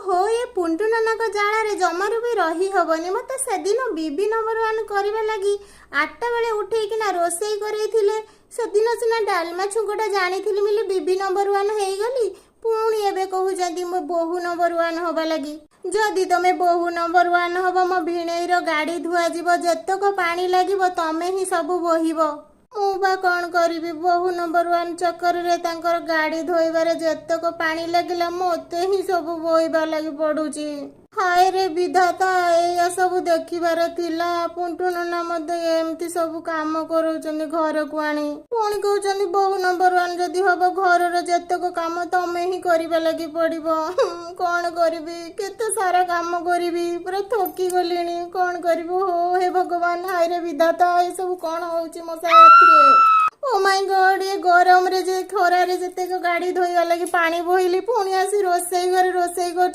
ହୋ, ଏ ପୁଣ୍ଟୁ ନନାଙ୍କ ଜାଳାରେ ଜମାରୁ ବି ରହି ହବନି। ମତେ ସେଦିନ ବିବି ନମ୍ବର ୱାନ୍ କରିବା ଲାଗି 8ଟା ବେଳେ ଉଠେଇକିନା ରୋଷେଇ କରେଇଥିଲେ। ସେଦିନ ସିନା ଡାଲମା ଛୁଙ୍କଟା ଜାଣିଥିଲି ବୋଲି ବିବି ନମ୍ବର ୱାନ୍ ହେଇଗଲି। ପୁଣି ଏବେ କହୁଛନ୍ତି ମୋ ବୋହୂ ନମ୍ବର ୱାନ୍ ହବା ଲାଗି। ଯଦି ତମେ ବୋହୂ ନମ୍ବର ୱାନ୍ ହବ, ମୋ ଭିଣେଇର ଗାଡି ଧୁଆଯିବ, ଯେତକ ପାଣି ଲାଗିବ ତମେ ହିଁ ସବୁ ବୋହିବ। ମୁଁ ବା କଣ କରିବି? ବୋହୂ ନମ୍ବର ୱାନ୍ ଚକ୍କରରେ ତାଙ୍କର ଗାଡି ଧୋଇବାରେ ଯେତକ ପାଣି ଲାଗିଲା, ମତେ ହିଁ ସବୁ ବୋହିବା ଲାଗି ପଡୁଛି। ହାୟ ରେ ବିଧାତା, ଏଇଆ ସବୁ ଦେଖିବାର ଥିଲା? ପୁଣ୍ଟୁ ନନା ମତେ ଏମିତି ସବୁ କାମ କରଉଛନ୍ତି ଘରକୁ ଆଣି। ପୁଣି କହୁଛନ୍ତି, ବୋହୂ ନମ୍ବର ୱାନ୍ ଯଦି ହବ, ଘରର ଯେତକ କାମ ତମେ ହିଁ କରିବା ଲାଗି ପଡିବ। କଣ କରିବି? କେତେ ସାରା କାମ କରିବି? ପୁରା ଥକି ଗଲିଣି। କଣ କରିବି? ହୋ ହେ ଭଗବାନ, ହାୟ ରେ ବିଧାତା, ଏସବୁ କଣ ହଉଛି ମୋ ସାଥିରେ? ଓ ମାଇ ଗଡ୍, ଏ ଗରମରେ ଯେ ଖରାରେ ଯେତେକ ଗାଡି ଧୋଇବା ଲାଗି ପାଣି ବୋହିଲି, ପୁଣି ଆସି ରୋଷେଇ ଘରେ ରୋଷେଇ କରୁଛି।